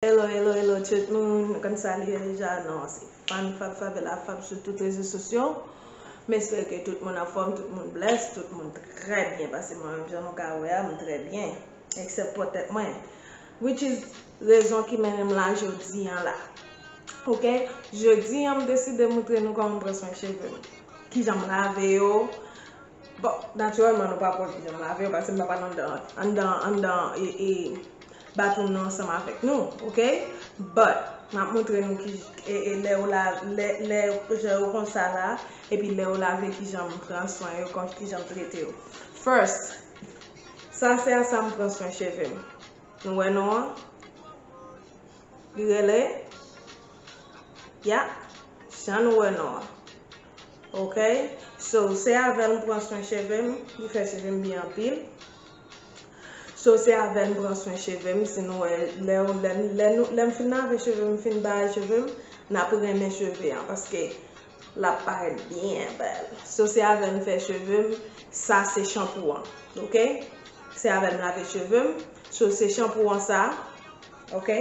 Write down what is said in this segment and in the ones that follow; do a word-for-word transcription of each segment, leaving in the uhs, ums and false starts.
Hello, hello, hello, tout moun. Nou konn sa li ye deja, non, se Fan Fab Fabiola Fab sou tout rezo sosyo. M espere ke tout moun anfòm, tout moun bless, tout moun trè byen. Paske mwen menm, jan nou ka wè a, m trè byen. Eksèp po tèt mwen. Which is rezon ki mennen m la jodi an la. Ok? Jodi an, m deside moutre nou kòman m pran swen cheve m. Kijan m lave yo. Bon, natirèlman, nou pa p wè kijan m lave yo, paske m pa pral anndan, anndan, anndan, e, e, baton nan ansanm avèk nou, ok? But, m ap moutre nou ki, e, e, lè yo la, lè, lè, jan yo konsa la, epi lè yo lave, kijan m pran swen yo, kon, kijan m trete yo. First, sa se a sa m pran swen cheve m. Nou wè non an? Li rele? Ya, jan nou wè non an. Ok? So, se avè l m pran swen cheve m, li fè cheve m byen anpil. So, se avè l m pran swen cheve m, si nou wè, lè, lè, lè, nou, lè m fin lave cheve m, fin bay cheve m, n ap renmen cheve an, paske l ap parèt byen bèl. So, se avè l m fè cheve m, sa se chanpou an, ok? Se avè l m lave cheve m, so, se chanpou an sa, ok?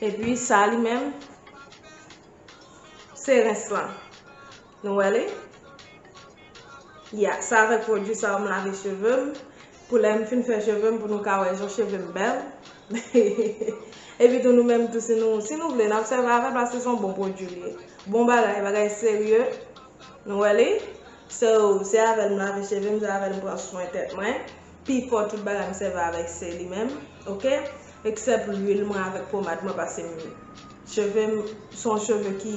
Epi sa li menm, se rens lan. Nou wè li? Ya, se avèk pwodui sa yo m lave cheve m. Pou lè m fin fè cheve m, pou nou ka wè jan cheve m bèl. Epi tou nou menm tou, si nou, si nou vle, n ap sèvi avè l paske se yon bon pwodui li ye. Bon bagay, bagay serye. Nou wè li? So, se avè l m lave cheve m, se avè l m pran swen tèt mwen. Pifò tout bagay m sèvi avèk se li menm, ok? Eksèp lwil mwen avèk pomad mwen, paske m, cheve m se yon cheve ki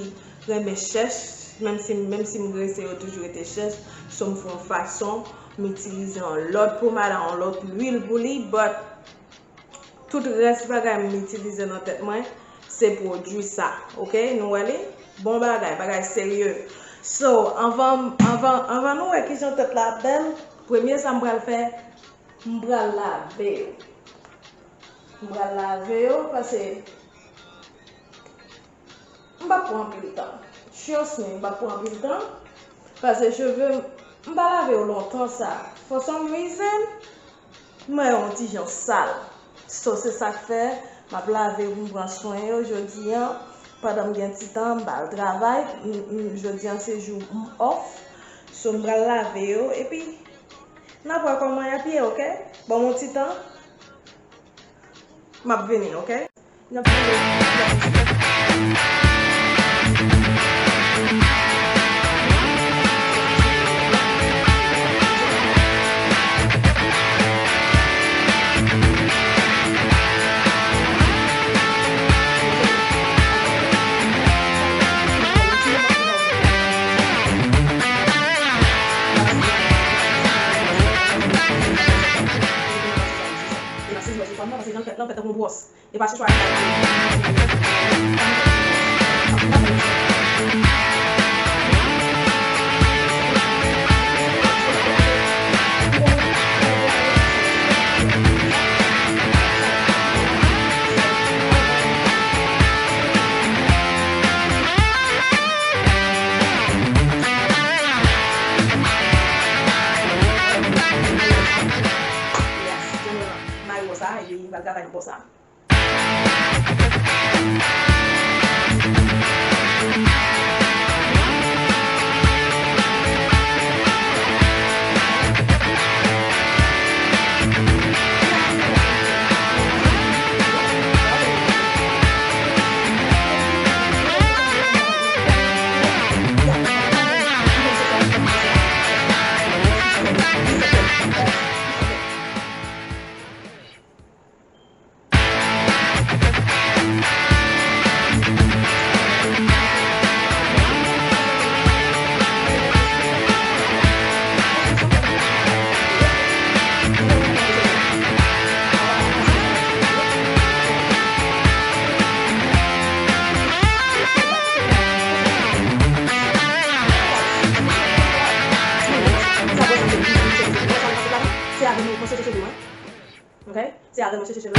renmen chèch, menm si, menm si m grese, yo toujou rete chèch. So, m fè yon fason, m itilize yon lòt pomad, yon lòt lwil pou li, but tout rès bagay m itilize nan tèt mwen, se pwodui sa, ok? Nou wè li? Bon bagay, bagay serye. So, anvan, anvan, anvan nou wè kijan tèt la ap bèl, premye sa m pral fè, m pral lave yo. M pral lave yo, paske m p ap pran anpil tan. Trust me, m p ap pran anpil tan. Paske cheve m, m pa lave yo lontan sa. For some reason, m wè yo yon ti jan sal. So, se sa k fè, m ap lave yo pou m pran swen yo jodi an. Pandan m gen ti tan, m pa al travay. M, m, jodi an se jou m off. So, m pral lave yo. Epi, n ap wè kòman y ap ye, ok? Ban m yon ti tan. M ap vini, ok? N ap vini. E pa sizi mwen sou fanm nan, paske jan l fèt lan, fèt tankou yon bwòs. E pa chechwa. Yes, jan nou mare bò sa, epi m pral travay nan bò sa. Se avè nou, mwen se cheve mwen. Ok? Se avè mwen chèche cheve.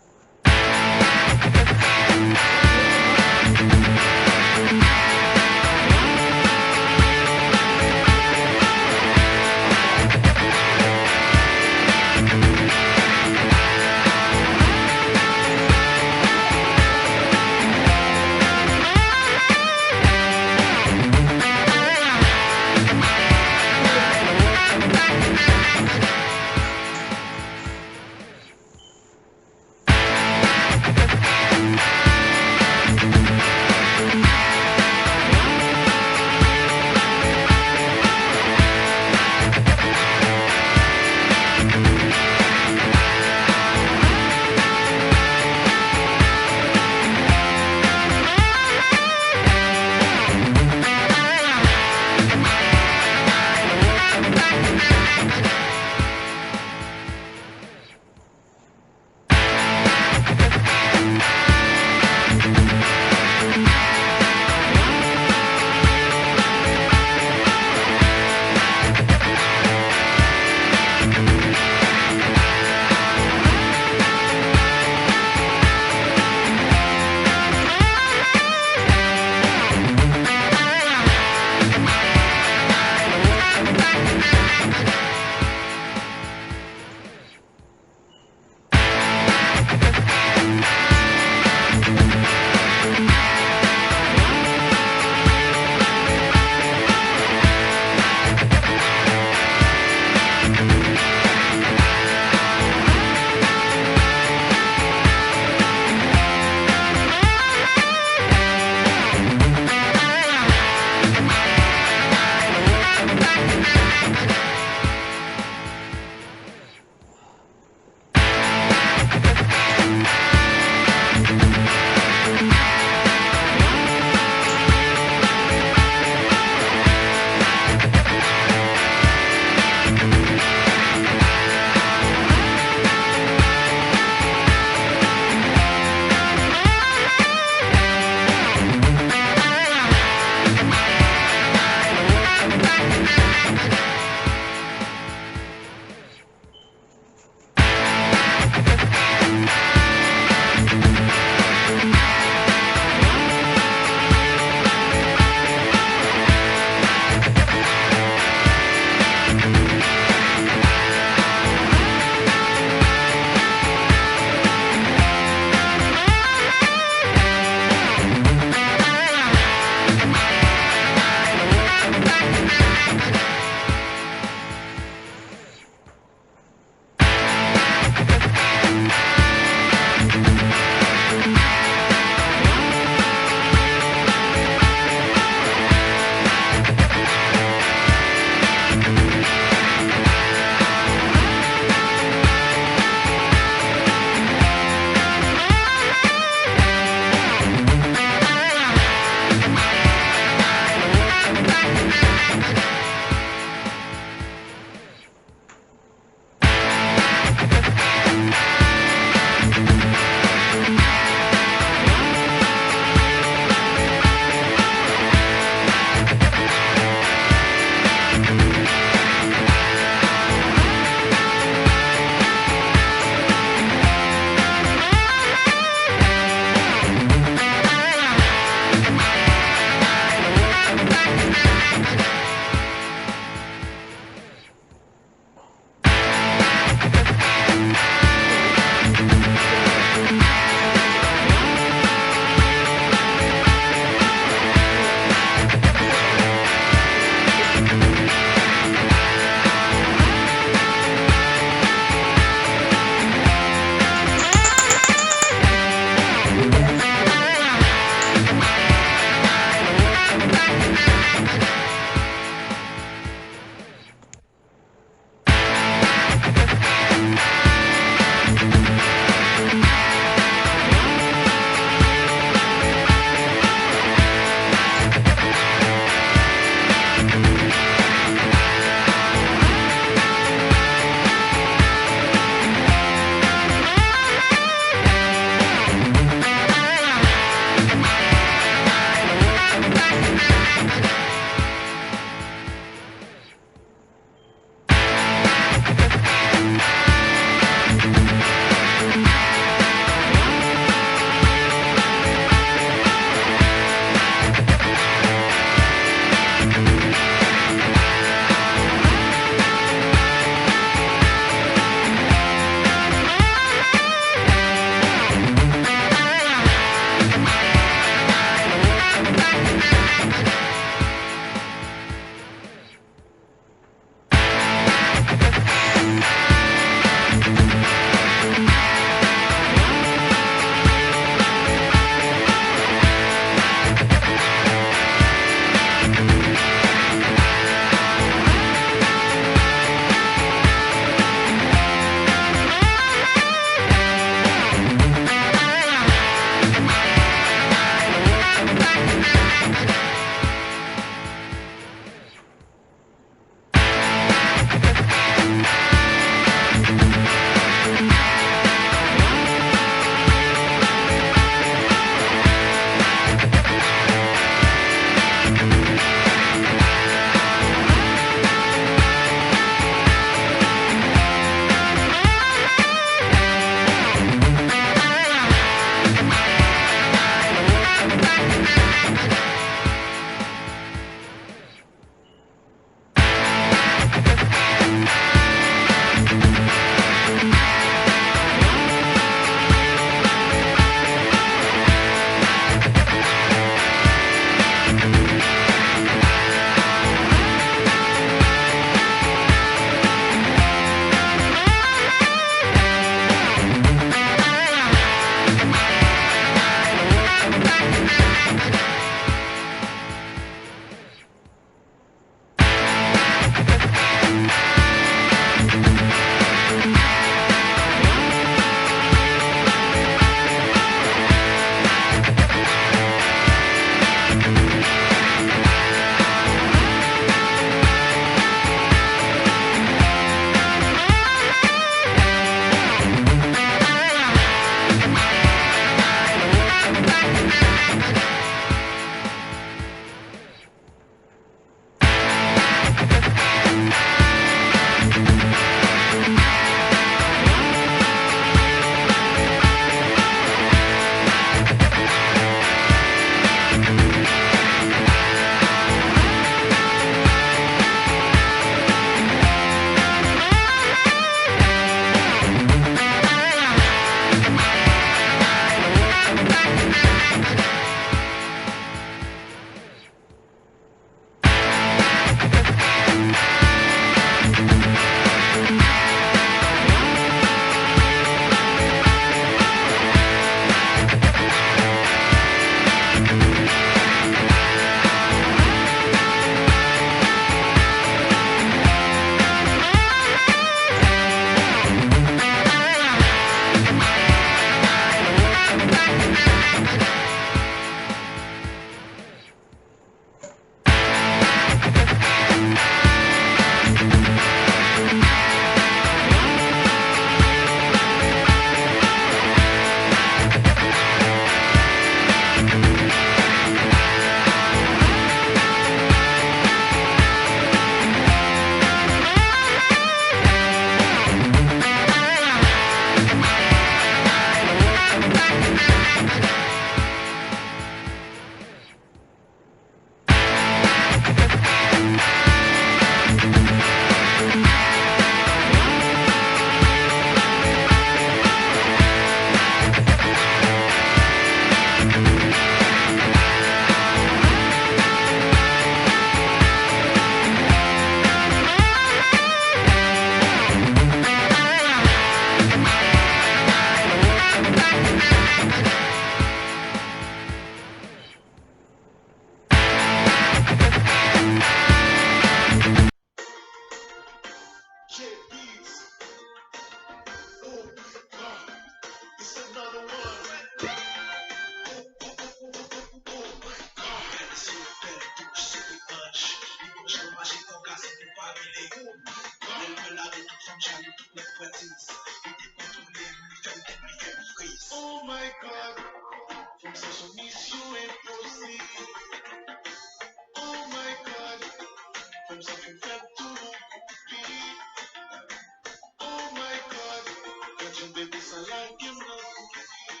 Baby, sa lage m nan kouri.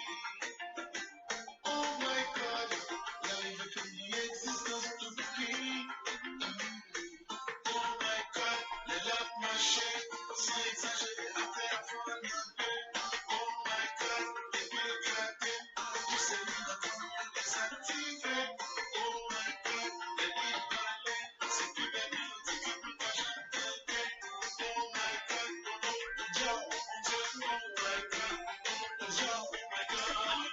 Oh my God, la rive fè m li egzistans tout pri. Oh my God, lè l ap mache, san egzajere, atè a fè l nan pe. Oh my God, depi l grate m, pouse li nan kou, dezaktive. Oh my God, lè li pale, se pi bèl melodi ke mwen pa janm tande. Oh my God, oh, oh, yo, oh, oh my God, oh, oh, yo, oh my God.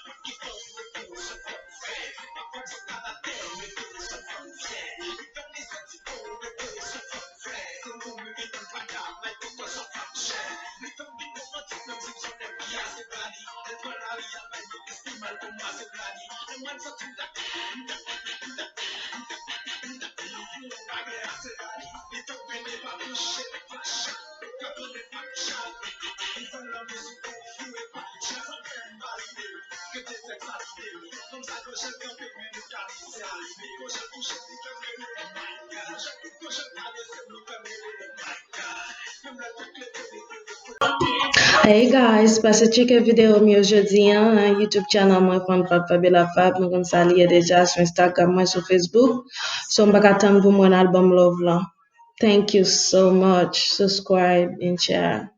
Hey guys, pase tcheke videyo m yo jodi an, YouTube channel mwen Fon Fab Fabiola Fab, nou konn sa l ye deja, sou Instagram mwen, sou Facebook. So m pa ka tann pou m wè album Love lan. Thank you so much. Subscribe and share.